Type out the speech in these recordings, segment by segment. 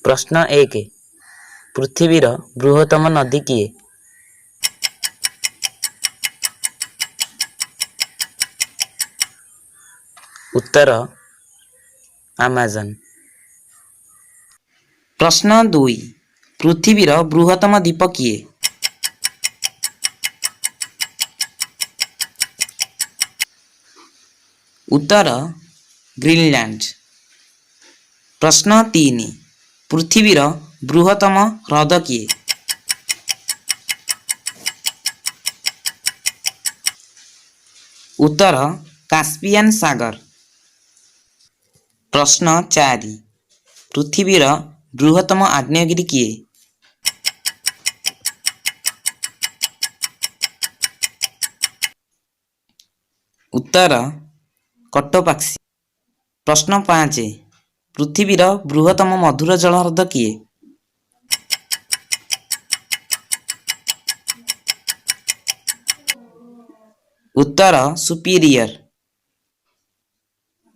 ପ୍ରଶ୍ନ 1, ପୃଥିବୀର ବୃହତ୍ତମ ନଦୀ କିଏ? ଉତ୍ତର ଆମାଜନ। ପ୍ରଶ୍ନ 2, ପୃଥିବୀର ବୃହତ୍ତମ ଦ୍ୱୀପ କିଏ? ଉତ୍ତର ଗ୍ରୀନଲ୍ୟାଣ୍ଡ। ପ୍ରଶ୍ନ 3, ପୃଥିବୀର ବୃହତ୍ତମ ହ୍ରଦ କିଏ? ଉତ୍ତର କାସ୍ପିଆନ ସାଗର। ପ୍ରଶ୍ନ 4, ପୃଥିବୀର ବୃହତ୍ତମ ଆଗ୍ନେୟଗିରି କିଏ? ଉତ୍ତର କଟୋପାକ୍ସି। ପ୍ରଶ୍ନ 5, ପୃଥିବୀର ବୃହତ୍ତମ ମଧୁର ଜଳ ହ୍ରଦ କିଏ? ଉତ୍ତର ସୁପିରିୟର।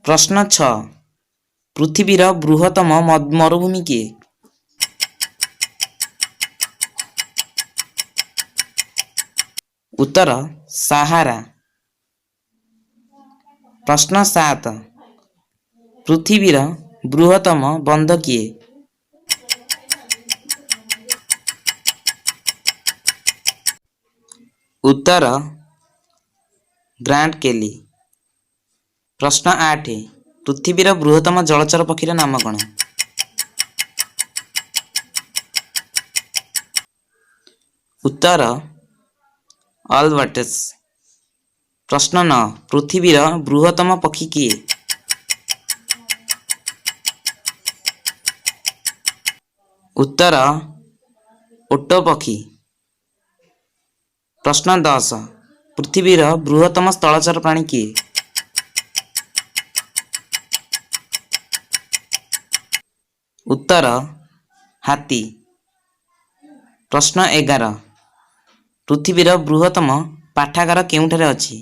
ପ୍ରଶ୍ନ 6, ପୃଥିବୀର ବୃହତ୍ତମ ମରୁଭୂମି କିଏ? ଉତ୍ତର ସାହାରା। ପ୍ରଶ୍ନ 7, ପୃଥିବୀର ବୃହତ୍ତମ ବନ୍ଧ କିଏ? ଉତ୍ତର ଗ୍ରାଣ୍ଡ କେଲି। ପ୍ରଶ୍ନ 8, ପୃଥିବୀର ବୃହତ୍ତମ ଜଳଚର ପକ୍ଷୀର ନାମ କ'ଣ? ଉତ୍ତର ଅଲବାଟ୍ରସ୍। ପ୍ରଶ୍ନ 9, ପୃଥିବୀର ବୃହତ୍ତମ ପକ୍ଷୀ କିଏ? ଉତ୍ତର ଓଟ ପକ୍ଷୀ। ପ୍ରଶ୍ନ 10, ପୃଥିବୀର ବୃହତ୍ତମ ସ୍ଥଳଚର ପ୍ରାଣୀ କିଏ? ଉତ୍ତର ହାତୀ। ପ୍ରଶ୍ନ 11, ପୃଥିବୀର ବୃହତ୍ତମ ପାଠାଗାର କେଉଁଠାରେ ଅଛି?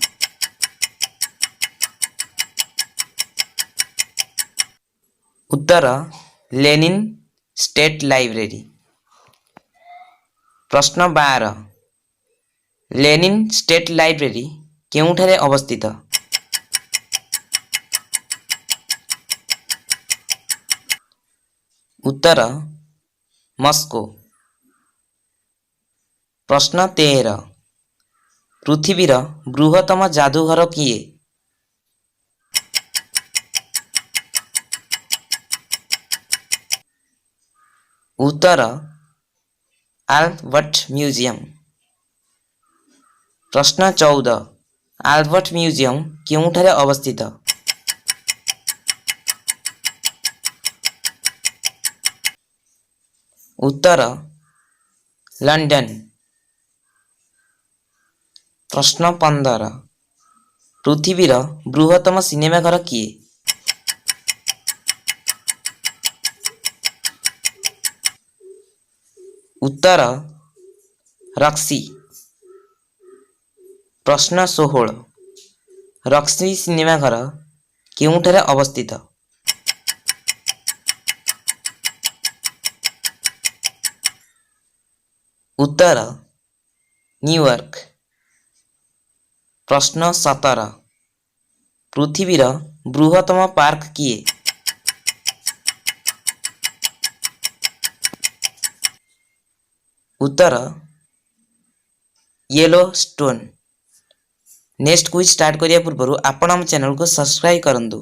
ଉତ୍ତର ଲେନିନ୍ ଷ୍ଟେଟ୍ ଲାଇବ୍ରେରୀ। ପ୍ରଶ୍ନ 12, ଲେନିନ୍ ଷ୍ଟେଟ୍ ଲାଇବ୍ରେରୀ କେଉଁଠାରେ ଅବସ୍ଥିତ? ଉତ୍ତର ମସ୍କୋ। ପ୍ରଶ୍ନ 13, ପୃଥିବୀର ବୃହତ୍ତମ ଯାଦୁଘର କିଏ? ଉତ୍ତର ଆଲବର୍ଟ ମ୍ୟୁଜିୟମ। ପ୍ରଶ୍ନ 14, ଆଲବର୍ଟ ମ୍ୟୁଜିୟମ କେଉଁଠାରେ ଅବସ୍ଥିତ? ଉତ୍ତର ଲଣ୍ଡନ। ପ୍ରଶ୍ନ 15, ପୃଥିବୀର ବୃହତ୍ତମ ସିନେମା ଘର କିଏ? ଉତ୍ତର ରକ୍ସି। ପ୍ରଶ୍ନ 16, ରକ୍ସି ସିନେମା ଘର କେଉଁଠାରେ ଅବସ୍ଥିତ? ଉତ୍ତର ନ୍ୟୁୟର୍କ। ପ୍ରଶ୍ନ 17, ପୃଥିବୀର ବୃହତ୍ତମ ପାର୍କ କିଏ? ଉତ୍ତର yellow stone. Next quiz start କରିବା ପୂର୍ବରୁ ଆପଣ ଆମ ଚ୍ୟାନେଲକୁ ସବସ୍କ୍ରାଇବ୍ କରନ୍ତୁ।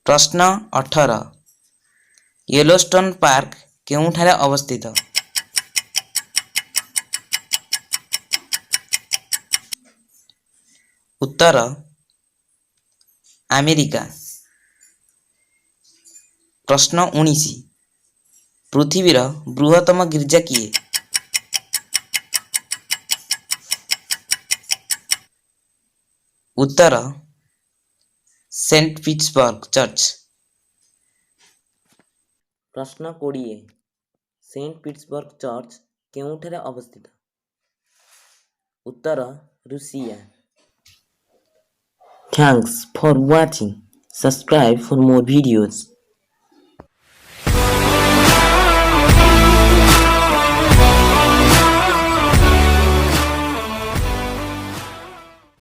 ପ୍ରଶ୍ନ 18, ୟେଲୋଷ୍ଟୋନ୍ ପାର୍କ କେଉଁଠାରେ ଅବସ୍ଥିତ? ଉତ୍ତର ଆମେରିକା। ପ୍ରଶ୍ନ 19, ପୃଥିବୀର ବୃହତ୍ତମ ଗିର୍ଜା କିଏ? ଉତ୍ତର ସେଣ୍ଟ ପିଟର୍ସବର୍ଗ ଚର୍ଚ୍ଚ। ପ୍ରଶ୍ନ 20, ସେଣ୍ଟ ପିଟର୍ସବର୍ଗ ଚର୍ଚ୍ଚ କେଉଁଠାରେ ଅବସ୍ଥିତ? ଉତ୍ତର Russia. Thanks for watching. Subscribe for more videos.